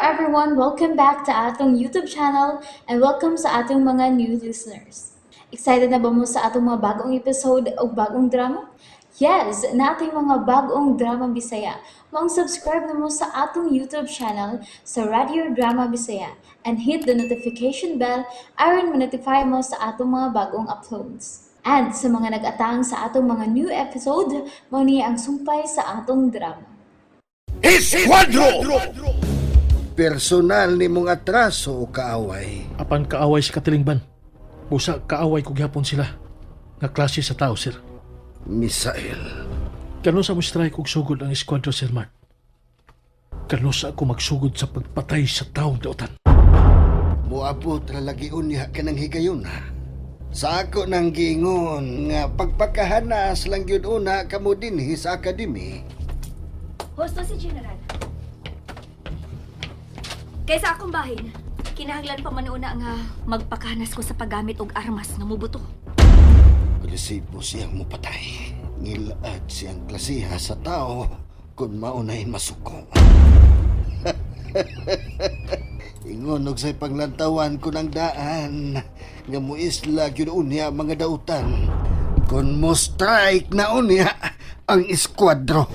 everyone! Welcome back to atong YouTube channel and welcome sa atong mga new listeners. Excited na ba mo sa atong mga bagong episode o bagong drama? Yes, nating mga bagong drama Bisaya. Maong subscribe na mo sa atong YouTube channel sa Radio Drama Bisaya and hit the notification bell aron ma-notify mo sa atong mga bagong uploads. And sa mga nag-atang sa atong mga new episode, mao ni ang sumpay sa atong drama. Esquadro! Personal ni mong atraso o kaaway. Apan kaaway si Katilingban. Busa kaaway ko gihapon sila. Nga klase sa tao, sir. Misael. Kano sa mo strike og sugod ang eskwadro, Sir Mark? Kano sa ako magsugod sa pagpatay sa taong dautan? Muabot ra lagi unya kanang higayon ha. Sa ako nang giingon nga pagpakahanas lang gyud una kamo dinhi sa akademi. Hosto si General. Kaysa akong bahin, kinahanglan pa man una nga magpakanas ko sa paggamit og armas nga mubuto. Agresibo siyang mupatay. Ngilaad siyang klasiha sa tao kung maunay masuko. Ingon og say panglantawan ko ng daan nga muisla gyud unya mga dautan. Kung mo strike na unya ang eskuadro.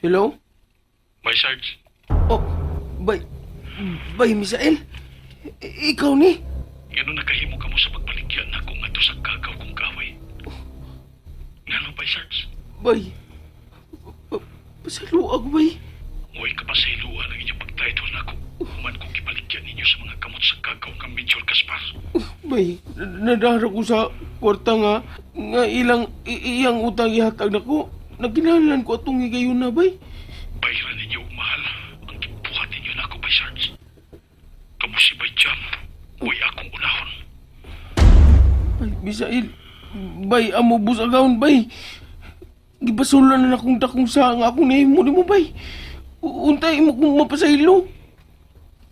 Hello? May Sarge, Oh, bay, bay, Misael? Ikaw ni? ngano nakahimo ka mo sa pagbaligya na kung ato sa kagaw kong kaaway? Ngano bay Sarge? Bay, pasaluag, bay. Mo'y kapasayloan ang inyong pagtitle nako. Human kong gibaligya ninyo sa mga kamot sa kagaw nga Major Gaspar. Bay, nadara ko sa kwarta nga, nga ilang, iyang utang ihatag nako. Nagkinahanglan ko atong higayon na, bay. Bayran ninyo og mahal ang gibuhat ninyo nako bay Sarge. Kamo si Bay Jam, uy akong unahon. Bay, Misael, bay, amo busagaon, bay. Gibasulan na akong dakong sa nga akong nahimo nimo, bay. Untay mo kong mapasaylo.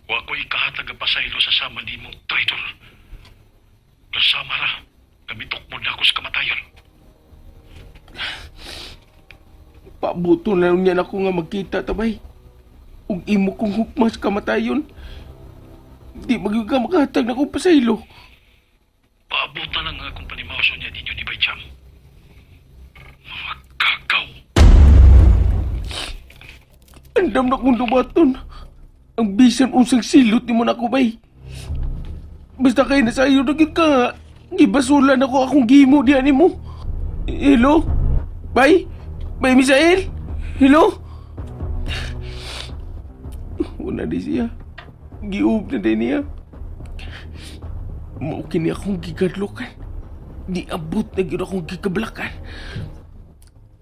Wa ko ikahatag ang pasaylo sa sama nimong traitor. Kasama ra, gamitok mo na ako sa kamatayon. Pabuto na lang niya ako nga magkita tabay. Ug imo kong hukmas kamatayon. Di magyud ka makahatag na akong pasaylo. Paabutan lang ang akong panimawso niya ninyo ni Bay Jam. Mga kagaw! Andam na kong dumaton. Ang bisan unsang silot nimo na ako bay. Basta kay nasayo na gyud ka nga. Gibasulan ako akong gimo diha nimo. Hello? Bay? Bay Misael? Hello? Una di siya. Giub na din niya. Mao kini akong gigadlokan. Di abot na gyud akong gikablakan.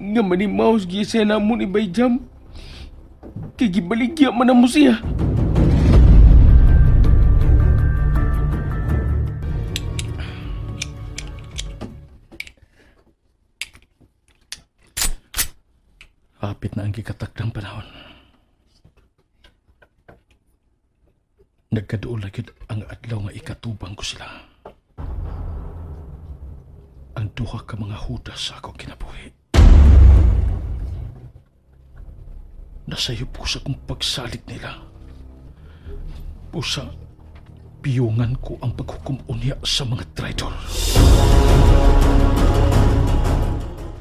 Nga manimaos gyud siya namo ni Bay Jam. Kay gibaligya man mo siya. Hapit na ang gikatakdang panahon. Nagkaduol na gyud ang adlaw nga ikatubang ko sila. Ang duha ka mga hudas sa akong kinabuhi. Nasayop ko sa akong pagsalig nila. Pusa, piyungan ko ang paghukom unya sa mga traitor.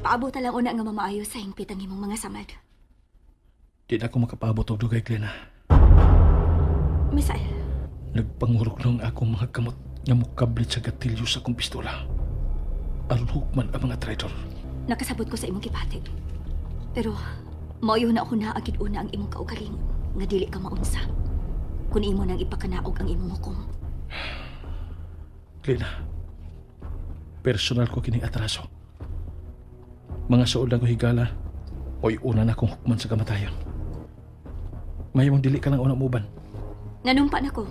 Paabot na lang una nga mamaayo sa hingpit ang imong mga samad. Di na ako makapaabot og dugay, Glenna. Misael, Nagpangurok lang akong mga kamot nga mukablit sa gatilyo sa akong pistola. Aron hukman ang mga traitor. nakasabot ko sa imong gipati. Pero maoyo na ako naagid una ang imong kaugalingon nga dili ka maunsa. Kun imo nang ipakanaog ang imong hukom. Lina, personal ko kining atraso. Mga suod lang ko higala, oy una na akong hukman sa kamatayon. Mahimong dili ka lang una muban. Nanumpa na ko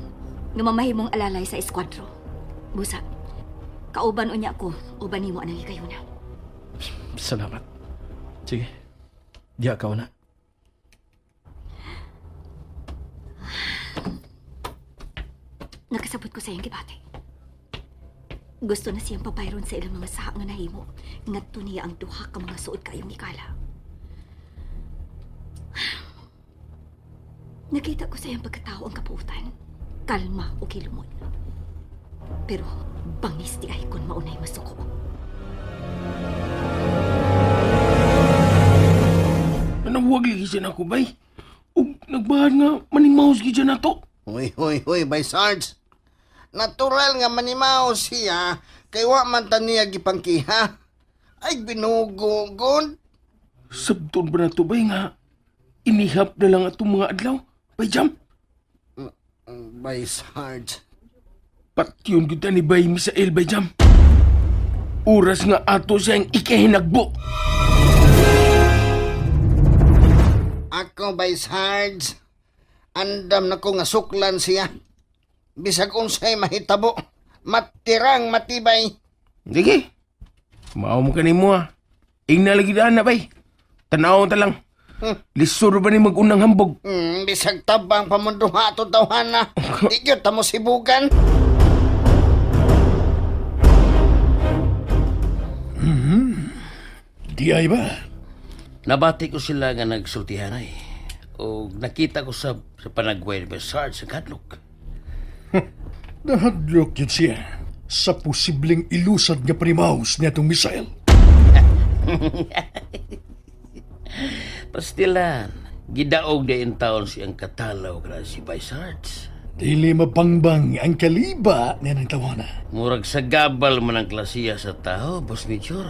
nga mamahimong alalay sa eskwadro. Busa, kauban unya ko, uban nimo anang higayuna. Salamat. Sige, diya ka una. Nakasabot ko sa iyong gibati. Gusto na siyang pabayron sa ilang mga saha nga nahimo. Ngadto niya ang duha ka mga suod kayong higala. Nakita ko sa iyang pagkatao ang kapuutan. Kalma o kilumon. Pero bangis di ay kung maunay masuko. Nanawag lagi siya nako bay. Ug nagbahan nga maningmaos gid siya nato. Hoy, hoy, hoy, bay Sarge. Natural nga manimaw siya kay wa man ta niya gipangkiha. Ay binugo gon. Sabton ba na to bay nga inihap na lang atong mga adlaw. Bay Jam, Bay Sarge. patyon gyud ta ni Bay Misael Bay Jam. Oras nga ato siyang ikahinagbo. Ako bay Sarge. Andam na ko nga suklan siya. Bisag unsay mahitabo, matirang matibay. Sige. Mao mo kanimo ah. Ingna lagi daan na bay. Tanaw ta lang. Lisod ba ni magunang hambog? Bisag tabang pamunduha ato tawhana. Di gyud ta mo sibugan. Di ay ba? Nabati ko sila nga nagsultihan ay. O nakita ko sa panagway ni Sarge sa Kadlok. Nahadlok yun siya sa posibleng ilusad nga primaus niya itong missile. Pastilan, gidaog na in taon siyang katalaw ka si Bay Sarge. Dili mabangbang ang kaliba niya ng tawana. Murag sa gabal man ang klasiya sa tao, Boss Major.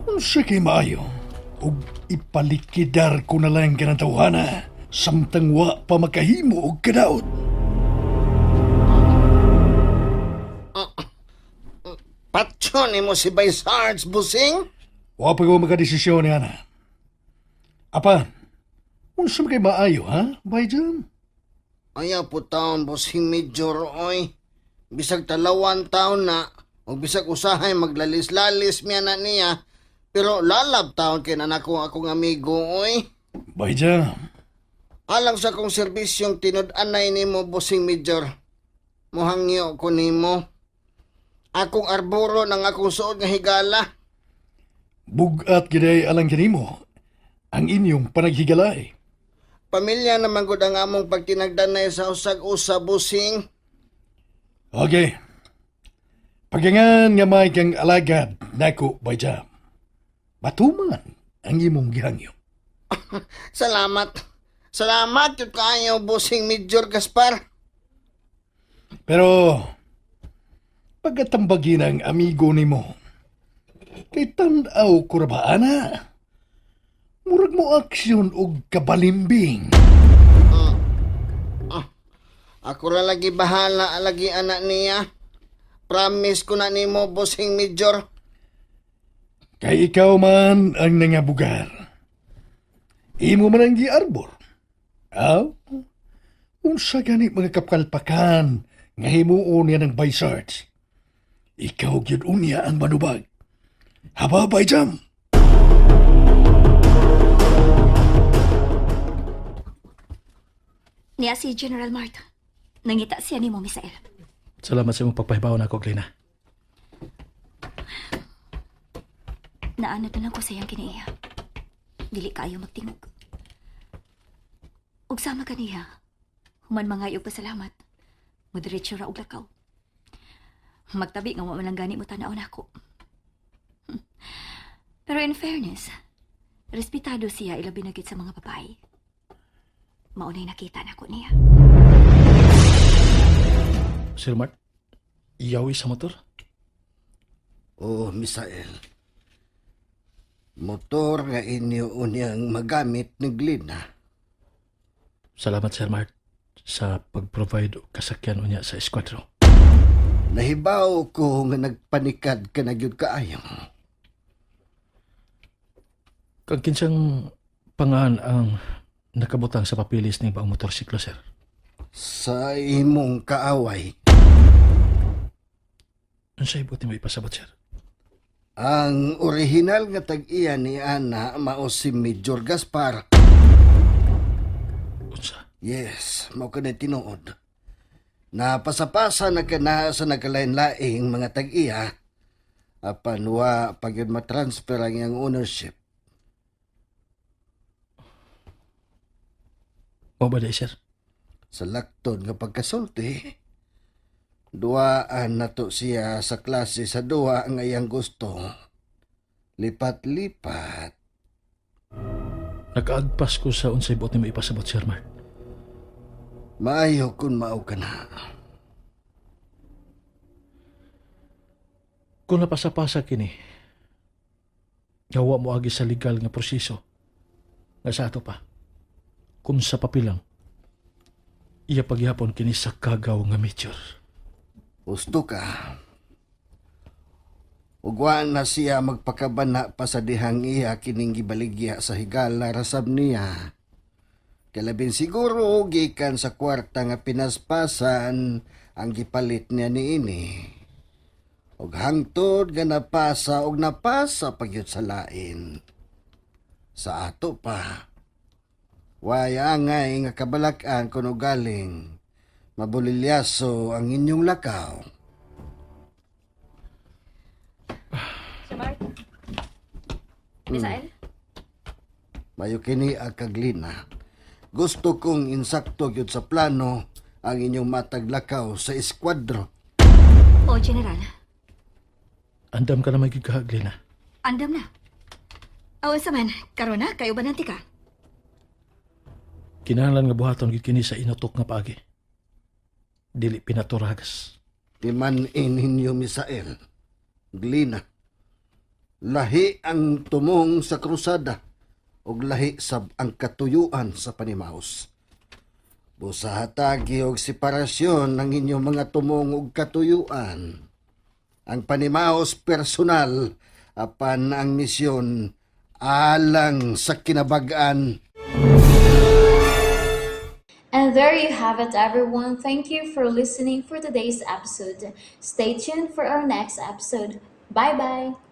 Unsa kay maayo, ug ipalikidar ko na lang ka ng tawhana samtang wa pa makahimo og kadaot. Patyon nimo si Bay Sarge busing. Wa pa ko makadesisyon niya na. Apan, unsa man kay maayo ha, Bayjan? Ayaw po taon, busing major, oy. Bisag talawan taon na, o bisag usahay maglalis-lalis miya na niya, pero lalab taon kay nanako akong amigo, oy. Bayjan, Alang sa akong serbisyong tinud-anay nimo, busing major. Muhangyo ko nimo. Akong arboro ng akong suod nga higala. bugat giday alang kanimo ang inyong panaghigalay. Pamilya naman gud ang among pagtinagdanay sa usag-usa, busing. Okay. Pagangan nga may kang alagad nako Bayjan. Batuman ang imong gihangyo. Salamat. Salamat yun kaayo, busing major Gaspar. Pero pagkatambagin ang amigo nimo, kay tan-aw ko ra ba ana? Murag mo aksyon og kabalimbing. Ako ra lagi bahala lagi anak niya. Promise ko na nimo bossing major. Kay ikaw man ang nangabugar. Imo man ang giarbor. Aw, unsa gani mga kapkalpakan nga himuon niya ng Baysards. Ikaw gyud unya ang manubag. Haba, Bayjam! Niya si General Marta. Nangita siya ni mo, Misael. Salamat sa imong pagpahibaw nako, Glena. Naanad na lang ko sa iyang kinaiya. Dili kaayo magtingog. Ug sama kaniya, human mga og pasalamat. Mudiretso ra og lakaw. Magtabi nga wa man lang gani mo tan-aw nako. Pero in fairness, respetado siya ilabi na gyud sa mga babae. Maunay nakita nako niya. Sir Mark, iyawi sa motor? Oh, Misael. Motor nga inyo unyang magamit ni Glina. Salamat, Sir Mark, sa pag-provide og kasakyan unya sa eskwatro. Nahibaw ko nga nagpanikad ka na gyud kaayo. Kag kinsang pangan ang nakabutang sa papilis ning baong motorsiklo, sir. Sa imong kaaway, Unsay buti mo ipasabot, sir? ang orihinal nga tag-iya ni Ana mao si Major Gaspar. Unsa? Yes, mao ka na tinuod. Napasapasa na ka na sa nagkalain-laing mga tag-iya. Apan wa pa gyud matransfer ang iyang ownership. Mao ba day, sir? Sa laktod nga pagkasulti, duaan nato siya sa klase sa duwa nga iyang gusto. Lipat-lipat. Nakaagpas ko sa unsay buot nimo ipasabot, Sir Mark. Maayo kung mao ka na. Kung napasapasa kini, gawa mo agi sa legal nga proseso nga sa ato pa. Kung sa papilang, iya pagyapon kini sa kagaw nga major. Gusto ka. Ugwa na siya magpakabana pa sa dihang iya kining gibaligya sa higala rasab niya. Kalabin siguro gikan sa kwarta nga pinaspasan ang gipalit niya niini. Og hangtod nga napasa og napasa pagyud sa lain. Sa ato pa. Way angay nga kabalak-an kuno galing. Mabulilyaso ang inyong lakaw. Sir Mark? Misael? Mayo kini ang kaglina. Gusto kong insakto gyud sa plano ang inyong mataglakaw sa eskuadro. O, General. Andam ka na may gigahaglina. Andam na. Awan sa man, karon na, kayo ba nanti ka? Kinahanglan nga buhaton gid kini sa inutok nga paagi. Dili pinaturagas. Timan-in ninyo, Misael. Glina. Lahi ang tumong sa krusada ug lahi sab ang katuyuan sa panimaos. Busa hatagi og separasyon ang inyong mga tumong ug katuyuan. Ang panimaos personal apan ang misyon alang sa kinabag-an. And there you have it, everyone. Thank you for listening for today's episode. Stay tuned for our next episode. Bye bye.